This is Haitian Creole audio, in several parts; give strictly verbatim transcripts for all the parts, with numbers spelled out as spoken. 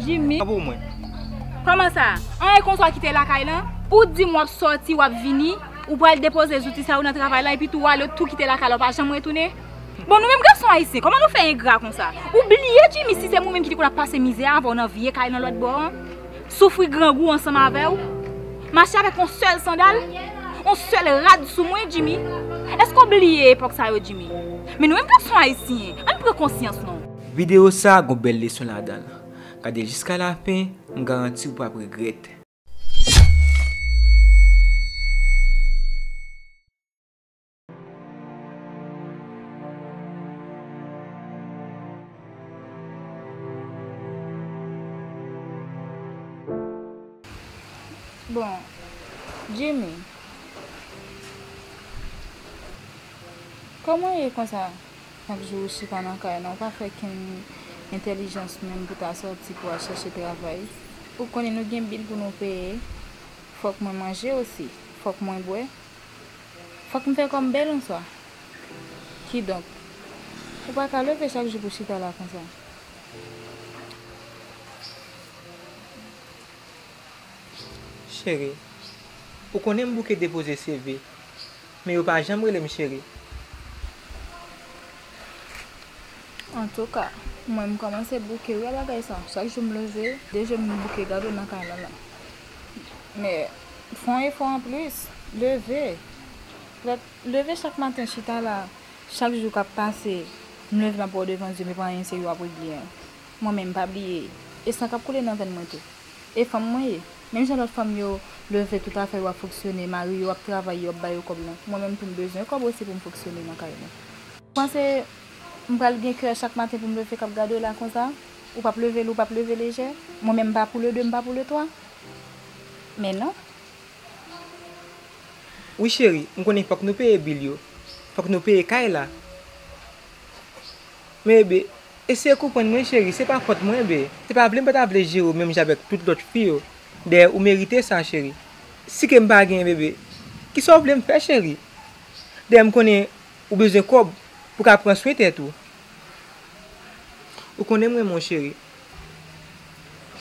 Jimmy. An pou mwen. Kòman sa? An e konsa w kite lakay lan? Ou di m w ap sòti, w ap vini, ou pral depoze zouti sa yo nan travay la, epi tou w ale, w tou kite lakay la, w pa janm retounen? Bon, nou menm gason ayisyen, kòman nou fè engra konsa? Ou bliye, Jimmy, si se mwen menm ki te konn ap pase mizè avè w nan vye kay nan lòt bò an? Soufri grangou ansanm avè w? Mache avèk yon sèl sandal? Yon sèl rad sou mwen, Jimmy? Èske w bliye epòk sa yo, Jimmy? Men nou menm gason ayisyen, ann pran konsyans non. Videyo sa a gon bèl leson ladan l. Gade l jiska lafen, m garanti w p ap regrèt. Bon, Jimmy, kòman w ye konsa? Chak jou ou chita nan kay lan, ou pa fè kenn entèlijans menm pou ta sòti pou al chèche travay. Ou konnen nou gen bil pou nou peye. Fòk mwen manje osi. Fòk mwen bwè. Fòk m fè kò m bèl yon swa. Kidonk, ou pa ka leve chak jou pou chita la konsa. Cheri, ou konnen m bouke depoze C V, men yo pa janm rele m cheri. Antouka, mwen m kòmanse bouke wi a bagay sa. Chak jou m leve, de je m bouke gade w nan kay lan la. Men, fè yon efò anplis, leve. Lè, leve chak maten, chita la, chak jou k ap pase, m leve m ap wè w devan zye m, e pa anyen serye w ap regle an. Mwen menm, m pa bliye, e san k ap koule nan venn mwen tou. E fanm mwen ye. Menm jan lòt fanm yo leve tout afè yo ap fonksyone, mari yo ap travay, yo ap ba yo kòb lan. Mwen menm tou m bezwen kòb osi pou m fonksyone nan kay mwen. Ou panse m pral gen kè chak maten pou m leve k ap gade w la konsa? Ou p ap leve lou, ou p ap leve lejè? Mwen menm m pa pou le de, m pa pou le twa? Men non. Wi cheri, m konnen fòk nou peye bil yo. Fòk nou peye kay la. Men bebe, eseye konprann mwen cheri, se pa fòt mwen bebe. Se pa vle m pa ta vle jere w menm jan avèk tout lòt fi yo. Dayè ou merite sa cheri. Si ke m pa genyen bebe, kisa w vle m fè cheri? Dayè m konnen ou bezwen kòb pou w ka pran swen tèt ou. Ou konnen m renmen w cheri.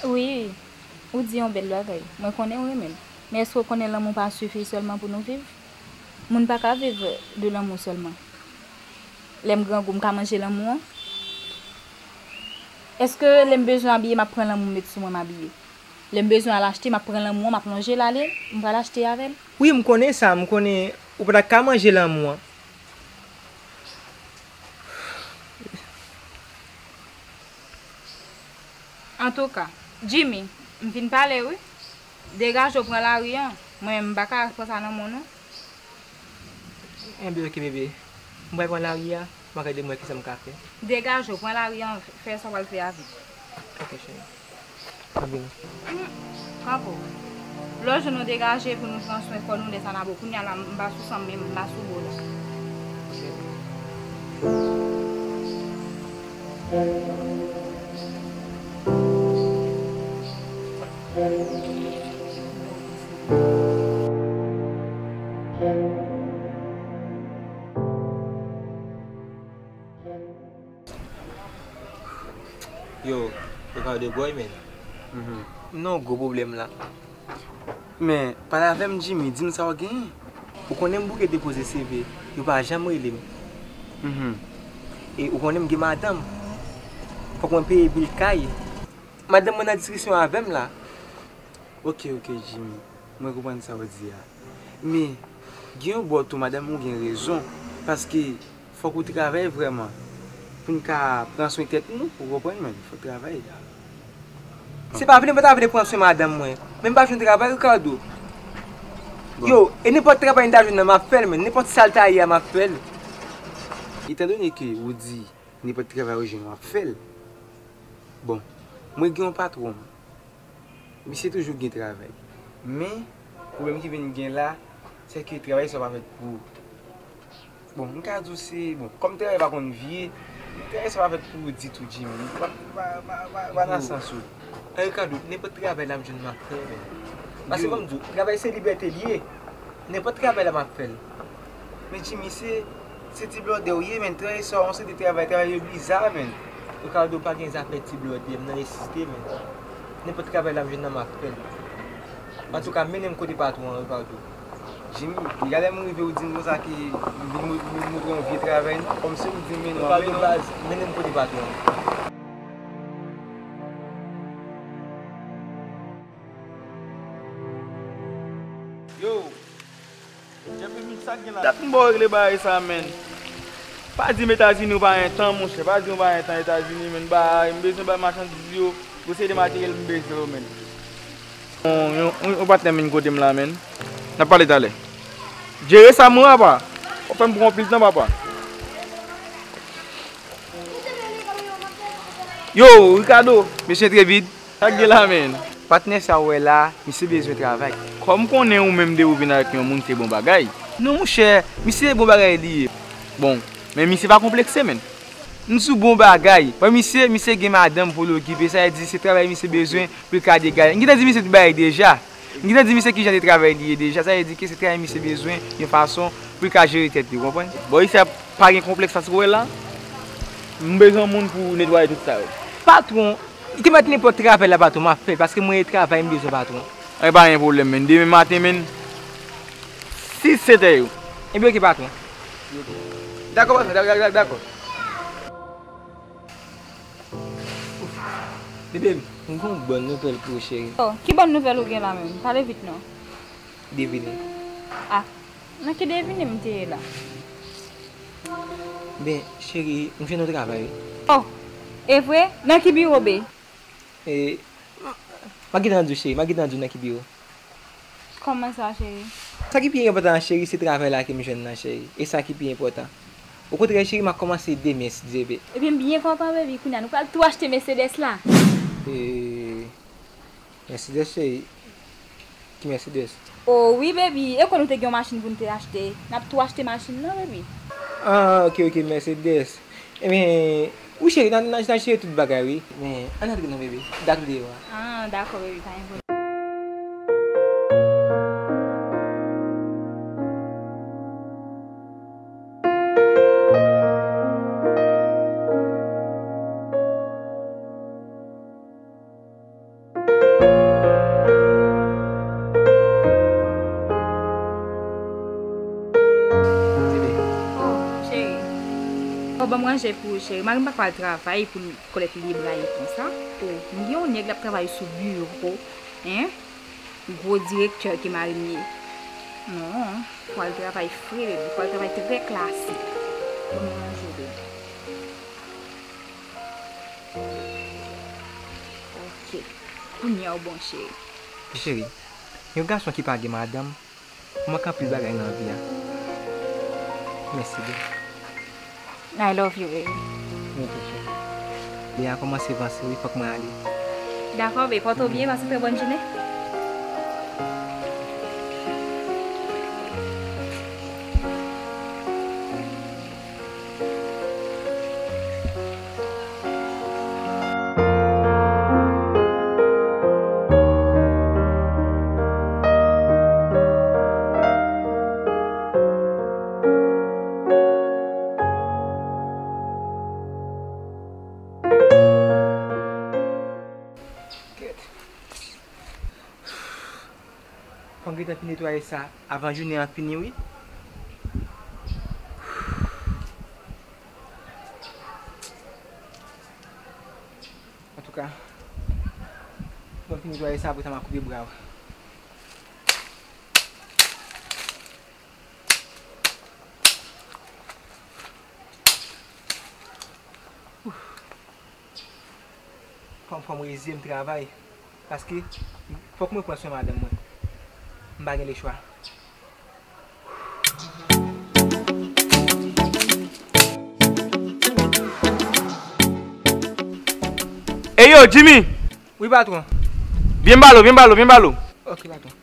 Wi, ou di yon bèl bagay. Mwen konnen w renmen m. Men èske w konnen lanmou pa sifi sèlman pou nou viv? Moun pa ka viv de lanmou sèlman. Lè m grangou, m ka manje lanmou an? Èske lè m bezwen abiye, m ap pran lanmou m met sou mwen, m abiye? Lè m bezwen al achte, m ap pran lanmou an, m ap lonje l ale, m pral achte avè l? Wi, m konnen sa, m konnen ou pa ta ka manje lanmou an. Antouka, Jimmy, m fin pale wi. Degaje w pran lari an. Mwen menm m pa ka pran sa nan men w non. Enben oke bebe. M pral pran lari a, m ap gade m wè kisa m ka fè. Degaje w pran lari an, fè sa w pral fè a vit. Oke cheri. M ap vini. Kanpe w. Lè w jwenn yon degaje pou nou pran swen kò nou, lè sa n a bon. Kounye a la, m pa sou san m menm, m pa sou bo la. Yo, yo ka de bòy men. Mhm. M nan yon gwo pwoblèm la. Men, pale avè m, Jimmy, di m sa w genyen. Ou konnen m bouke depoze C V, yo pa janm rele m. Mhm. E ou konnen m gen madanm. Fòk mwen peye bil kay. Madanm mwen nan diskisyon avè m la. Oke, oke, Jimmy. Mwen konprann sa w di a. Men, gen yon bò tou, madanm ou gen rezon. Paske, fòk ou travay vrèman. Pou n ka pran swen tèt nou, ou konprann mwen, fòk travay. Se pa vle, mwen ta vle pran swen madanm mwen. Men m pa jwenn travay, Ricardo. Bon. Yo, e nenpòt travay m ta jwenn nan, m ap fè l, men nenpòt sa l ta ye a, m ap fè l. Etandone ke ou di nenpòt travay ou jwenn, w ap fè l. Bon, mwen gen yon patwon. Misye toujou gen travay. Men, pwoblèm ki vin gen la, se ke travay sa pa fèt pou ou. Bon, m ka di w se, bon, kòm travay pa konn vye, travay sa pa fèt pou ou ditou, Jimmy. Pa, pa, pa, pa, pa nan sans ou. Ricardo, nenpòt travay l ap jwenn m ap fè, men. Paske kòm di w, travay se libète l ye. Nenpòt travay la m ap fè l. Men Jimmy, se, se ti blòdè w ye, men. Travay sa, yon seri de travay, travay yo biza, men. Ricardo, pa gen zafè ti blòdè, m nan nesesite, men. Nenpòt travay l ap jwenn nan, m ap fè l. Antouka, mennen m kote patwon an, Ricardo. Jimmy, deja lè m rive, ou di m konsa ke m vin mo- vin montre yon vye travay, non? Kòmsi ou di m mennen w, Ricardo, mennen w. Baz, mennen m kote patwon an. Yo, Jeffrey Mix, sa k gen la? Dat m ba w regle bagay sa, menn. Pa di m Etazini ou pa gen tan, monchè. Pa di m ou pa gen tan Etazini, menn. Bay, m bezwen bay machandiz yo. Gwo seri de materyèl m bezwen yo, menn. Yon, yon, yon, yon patnè m vin kote m la, menn. N ap pale talè. Jere sa, mwen, papa. W ap fè m pran anpil tan, papa. Yo, Ricardo, mesye Trevid. Sa k gen la, menn? Patnè sa w wè la, misye bezwen travay. Kòm m konnen ou menm depi w vin avèk yon moun, se bon bagay. Non, monchè, misye bon bagay li ye. Bon, men misye pa konplekse, menn. M sou bon bagay. Wè misye, misye gen madanm pou l okipe, sa vle di se travay misye bezwen pou l ka degaje. M gentan di misye tout bagay deja. M gentan di misye kijan de travay li ye deja, sa vle di ke se travay misye bezwen yon fason pou l ka jere tèt li, w konprann? Bò, isi a pa gen konplèks sa w wè la. M bezwen moun pou netwaye tout sa yo. Patwon, li te mèt nenpòt travay la, patwon, m ap fè, paske mwen e travay m bezwen, patwon. Ay, pa gen pwoblèm, menn. Demen maten, menn, sis, sèt è yo. Ebyen, oke, patwon. Dakò, patwon, dakò, dakò, dakò. Bebe m, m gen yon bòn nouvèl pou ou, cheri. Oh, ki bòn nouvèl ou gen la menm? Pale vit non. Devine. Ah, nan ki devine m te ye la? Ben, cheri, m jwenn yon travay, wi. Oh, e vre? Nan ki biwo, be? E, m a gentan di w, cheri, m a gentan di w nan ki biwo. Kòman sa, cheri? Sa ki pi enpòtan an, cheri, se travay la ke m jwenn nan, cheri. E sa ki pi enpòtan. Okontrè, cheri, m a kòmanse demen, si Dye vle. Ebyen, m byen kontan, baby. Kounye a, nou pral tou achte Mercedes la. E, Mercedes, cheri? Ki Mercedes? Oh, wi, baby. E kwè nou te gen yon machin pou n te achte. N ap tou achte machin nan, baby. Ah, oke, oke, Mercedes. Ebyen, wi cheri, n a, n a, n a jere tout bagay, wi. Men, ann antre non, bebe. Dat m deyò a. Ah, dakò, bebe, pa gen pwoblèm. Bebe. Oh, cheri. Fò ban m ranje pou ou, cheri. Mari m pa ka al travay pou l kolèk libre konsa. Oh, m gen yon nèg l ap travay sou biwo, hein? Gwo direktè ke mari m ye. Non, fò al travay fre, bebe. Fò al travay trè klasik. Ban m ranje, bebe. Ok. Kounye a w bon, cheri. Cheri, yon gason ki pa gen madanm, manke anpil bagay nan vi a. Mèsi, bebe. I love you, baby. Mwen tou, cheri. Lè a kòmanse vanse, wi, fòk mwen ale. Dakò, bebe. Pòte w byen, pase trè bòn jounen. Kèt. Fò m gentan fin netwaye sa avan jounen an fini, wi. Antouka, fò m fin netwaye sa, apre sa m a koupe bra w. Fò m, fò m reziye m travay. Paske fòk mwen pran swen madanm mwen. M pa gen lechwa. Ey yo, Jimmy! Wi, patwon. Vin ba l, vin ba l, vin ba l. Ok, patwon.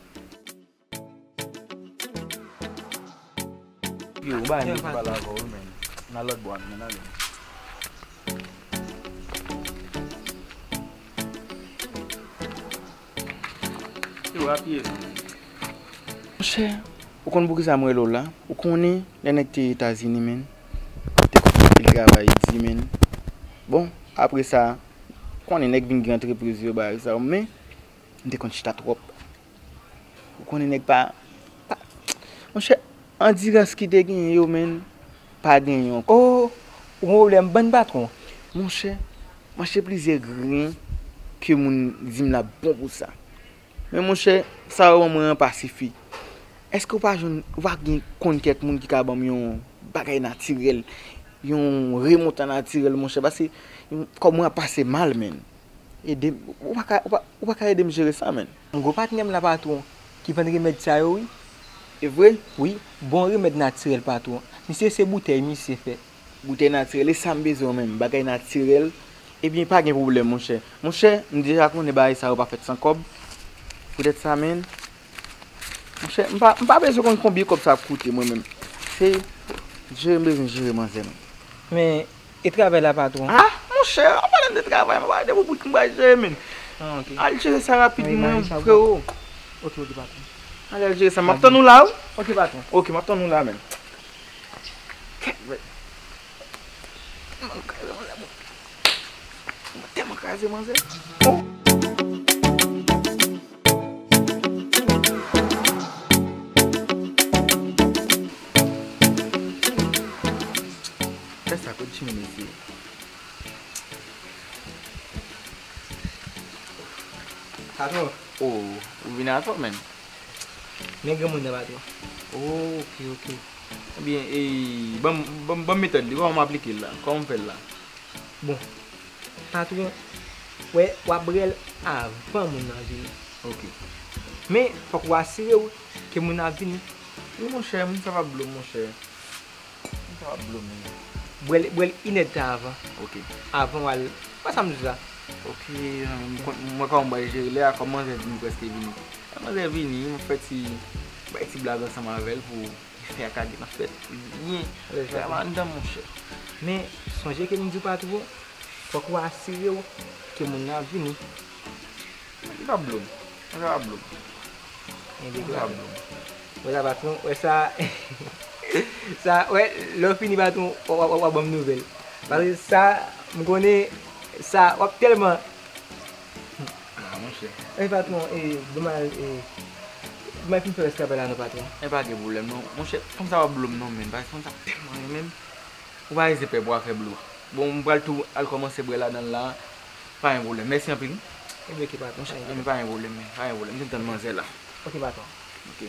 Yo, ou bay nou pale avè w, men. Nan lòt bò a, men, ale. Yo, apiye. Monchè, ou konn poukisa m rele w la? Ou konnen, lè nèg te Etazini, men, te konn anpil travay di, men. Bon, apre sa, Konnen nèg vin gen antrepriz yo bagay sa yo, men m te konn chita twòp. Ou konnen nèg pa, pa, monchè, andirans ki te genyen yo, menn, pa genyen ankò. Oh, ou gen pwoblèm, ban patwon. Monchè, m achte plizyè grenn ke moun di m l ap bon pou sa. Men monchè, sa yo ban mwen an pa sifi. Èske w pa jwenn, ou pa gen konn kèk moun ki ka ban m yon bagay natirèl, yon remontan natirèl, monchè? Paske kò mwen ap pase mal, menn. Ede m, ou pa ka, ou pa, ou pa ka ede m jere sa, menn? M gwo patnè m la, patwon, ki vann remèd sa yo, wi. E vre? Wi, bon remèd natirèl, patwon. Misye se boutèy misye fè. Boutèy natirèl, e sa m bezwen menm, bagay natirèl. Ebyen, pa gen pwoblèm, monchè. Monchè, m deja konnen bagay sa yo pa fèt san kòb. Poutèt sa, menn, monchè, m pa, m pa bezwen konn konbyen kòb sa ap koute, mwen menm. Se jere m bezwen jere manzè, menn. Men, e travay la, patwon? Ah, monchè, an palan de travay, m pa de pou bout m pral jere, menn. Ah, ok. Al jere sa rapid, mwen, frewo. Ok, ok, patwon. Al, al jere sa. M ap tann ou la, wi. Ok, patwon. Ok, m ap tann ou la, menn. Kèt, bèt. Mwen kraze manzè, mwen. Mwen tèlman kraze manzè. Oh. Fè sa, kote chimene se? Patwon. Oh, ou vin atò, menn. Men granmoun nan, patwon. Oh, ok, ok. Ebyen, e, ban m, ban m, ban m metòd li, kòman m aplike l la? Kòman m fè l la? Bon, patwon, wè, w ap brè l avan moun nan vini. Ok. Men, fòk w asire w ke moun nan ap vini. Wi, monchè, moun sa pa blo, monchè. Moun sa pa blo, men. Brè l, brè l inèdtan avan. Ok. Avan w al, pa sa m di la. Ok, m konn, m wè kòman m pral jere lè a, kòm manzè vini, prèske vini. Lè manzè vini, m fè ti, bay ti blag ansanm avè l pou fè a ka gen nan fèt byen. Fè a anndan, monchè. Men, sonje ke m di w, patwon, fòk w asire w ke moun nan ap vini. Li pa blo m. Li pa blo m. Li pa blo m. Wè sa, patwon, wè sa. Sa, wè, lè w fini, patwon, w, w, w, w ap ban m nouvèl. Paske sa, m konnen, sa, w ap tèlman Ah, monchè. E patwon, e, demen, e, demen fin fè rès travay la non, patwon. E pa gen pwoblèm non. Monchè, fanm sa pa blo m non, menn. Paske fanm sa tèlman renmen m. Ou pa eze pè pou afè blo. Bon, m pral tou al kòmanse bwè ladan l la. Pa gen pwoblèm. Mèsi anpil. Ebyen, ok, patwon. Monchè, pa gen pwoblèm, men. Pa gen pwoblèm. M te tann manzè la. Ok, patwon. Ok.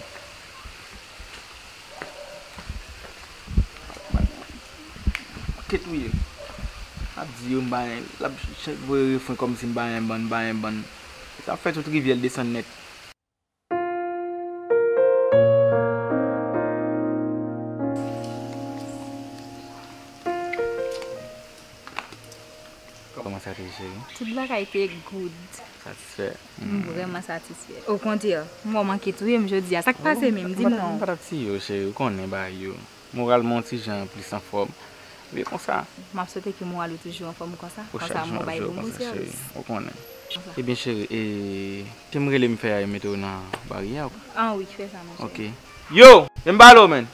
Ket ou ye? Ap di yo m pa gen, l ap ch-, ch-, voye refren kòmsi m pa gen bann, m pa gen bann. Sa ap fè tout rivyè l desann nèt. Kòman sa te ye, cheri? Tout bagay te good. Satisfè? M vrèman satisfè. Okontrè, m wè w manke touye m jodi a. Sa k pase menm? Di m non. M pa t ap tiye w, cheri. Ou konnen bagay yo. Moral mwen yon ti jan plis anfòm. Men konsa. M ap swete ke moral ou toujou anfòm konsa. Konsa m wè w bay bon sèvis. Ou konnen. Ebyen, cheri, e, ke m rele m fè a, yo mete w nan baryè? An wi, fè sa, monchè. Ok. Yo! Men m pale w, menn.